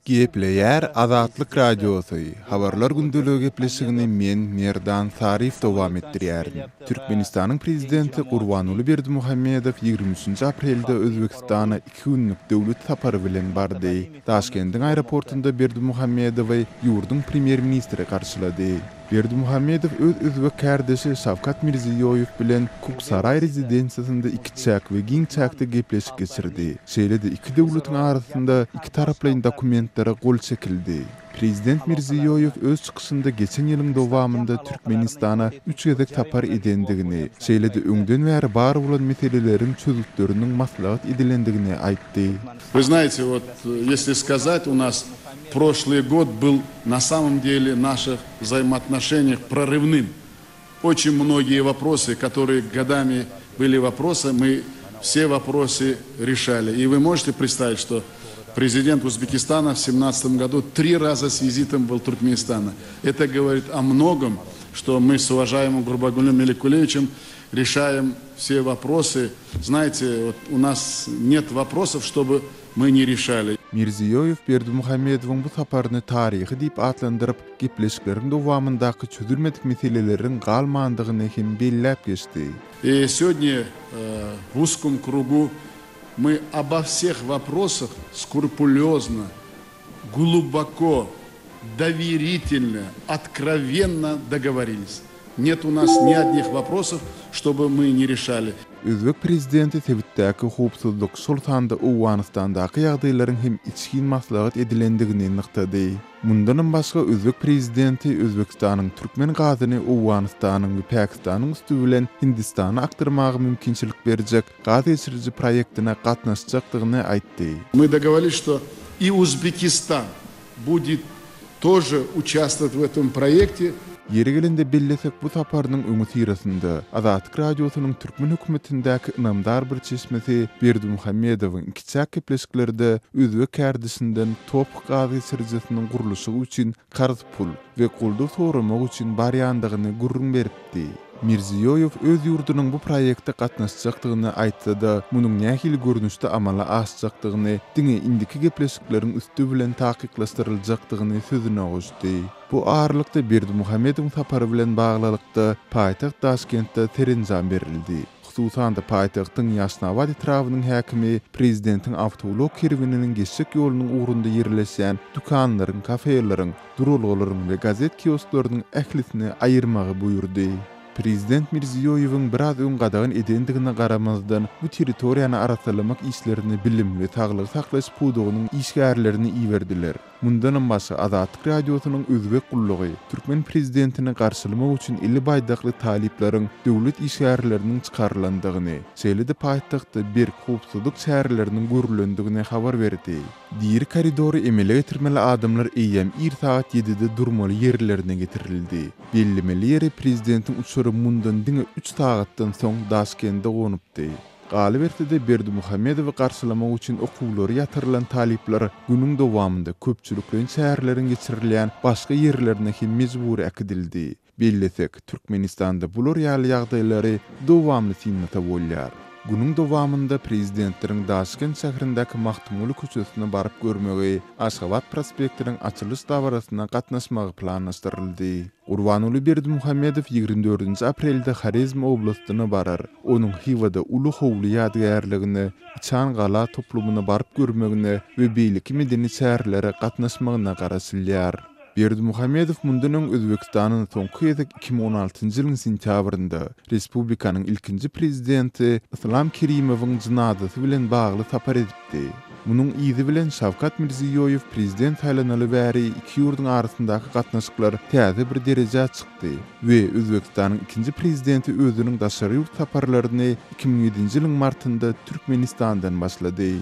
Gepleýär Azatlyk Radiosy, Habarlar gündeligi gepleşigini men, Merdan Saryýew dowam etdirýärin. Türkmenistanyň Prezidenti Gurbanguly Berdimuhamedow 23 aprelde Özbegistana iki günlük döwlet sapary bilen bardy. Daşkendiň aeroportunda Berdimuhamedowy ýurduň Premýer-ministri garşylady. Berdimuhamedow öz özbek kärdeşi Şawkat Mirziýoýew bilen Kuksaraý rezidensiýasynda ikiçäk we giň çäkde gepleşik geçirdi. Şeýle-de iki döwletiň arasynda ikitaraplaýyn dokumentlere gol çekildi. Prezident Mirziýoýew öz çykyşynda geçen ýylyň dowamynda Türkmenistana üç gezek sapar edendigini, şeýle-de öňden bäri bar bolan meseleleriň çözgütleriniň maslahat edilendigini aýtdy. Вы знаете, вот если сказать, у нас прошлый год был на самом деле в наших взаимоотношениях прорывным. Очень многие вопросы, которые годами были вопросы, мы все вопросы решали. И вы можете представить, что президент Узбекистана в 2017 году три раза с визитом был в Туркменистане. Это говорит о многом, что мы с уважаемым Гурбангулем Меликулевичем решаем все вопросы. Знаете, вот у нас нет вопросов, чтобы мы не решали. Mirziýoýew Berdimuhamedowyň bu saparyny taryhy diýip atlandyryp, gepleşikleriň dowamyndaky çözülmedik meseleleriň galmandygyny hem belläp geçdi. И сегодня в узком кругу мы обо всех вопросах скрупулезно, глубоко, доверительно, откровенно договорились. Нет у нас ни одних вопросов, чтобы мы не решали. Özbek prezidenti sebitdäki howpsuzlyk, şol sanda Owganystandaky ýagdaýlaryň hem içgin maslahat edilendigini nygtady. Mundanam başga özbek prezidenti Özbegistanyň türkmen gazyny Owganystanyň we Pakistanyň üsti bilen Hindistana akdyrmaga mümkinçilik berjek gaz geçiriji proýektine gatnaşjakdygyny aýtdy. Мы договорились, что и Узбекистан будет тоже участвовать в этом проекте. Ýeri gelende bellesek, bu saparynyň öňüsyrasynda Azatlyk Radiosynyň türkmen hökümetindäki ynamdar bir çeşmesi Berdimuhamedowyň ikiçäk gepleşiklerde özbek kärdeşinden TOPH gaz geçirijisiniň gurluşygy üçin karz pul we goldaw soramak üçin barýandygyny gürrüň beripdi. Mirziýoýew öz ýurdunyň bu proýekte gatnaşjakdygyny aýtsa-da, munuň nähili görnüşde amala aşjakdygyny diňe indiki gepleşikleriň üsti bilen takyklaşdyryljakdygyny sözüne goşdy. Bu aralykda Berdimuhamedowyň sapary bilen baglylykda, paýtagt Daşkentde serenjam berildi. Hususan-da, paýtagtyň Ýaşnabat etrabynyň häkimi prezidentiň awtoulag kerweniniň geçjek ýolunyň ugrunda ýerleşýän dükanlaryň, kafeleriň, duralgalaryň we gazet kiosklarynyň ählisini aýyrmagy buýurdy. Prezident Mirziýoýewiň biraz öň gadagan edendigine garamazdan, bu territoriýany arassalamak işlerine bilim we saglygy saklaýyş pudagynyň işgärlerini iberdiler. Mundanam başga, Azatlyk Radiosynyň Özbek gullugy türkmen prezidentini garşylamak üçin eli baýdakly talyplaryň, döwlet işgärleriniň çykarylandygyny, şeýle-de paýtagtda berk howpsuzlyk çäreleriniň görülendigini habar berdi. Diri koridory emele getirmeli adamlar eýýäm ir sagat ýedide durmaly ýerlerine getirildi. Bellemeli ýeri, prezidentiň uçary mundan diňe üç sagatdan soň Daşkende gonupdy. Galyberse-de, Berdimuhamedowy garşylamak üçin okuwlary ýatyrylan talyplar günüň dowamynda köpçülikleýin çäreleriň geçirilýän başga ýerlerine hem mejbury äkidildi. Bellesek, Türkmenistanda bular ýaly ýagdaýlary dowamly synlasa bolýar. Günüň dowamynda prezidentleriň Daşkent şäherindäki Magtymguly köçesine baryp görmegi, Aşgabat prospektiniň açylyş dabarasyna gatnaşmagy planlaşdyryldy. Gurbanguly Berdimuhamedow 24-nji aprelde Horezm oblastyna barar. Onuň Hywada Uly howly ýadygärligine, Içan gala toplumyna baryp görmegine we beýleki medeni çärelere gatnaşmagyna garaşylýar. Berdimuhamedow mundan öň Özbegistana soňky gezek 2016-njy ýylyň sentýabrynda respublikanyň ilkinji prezidenti Yslam Kerimowyň jynazasy bilen bagly sapar edipdi. Munuň yzy bilen Şawkat Mirziýoýew prezident saýlanaly bäri iki ýurduň arasyndaky gatnaşyklar täze bir derejä çykdy we Özbegistanyň ikinji prezidenti özüniň daşary ýurt saparlaryny 2007-nji ýylyň martynda Türkmenistandan başlady.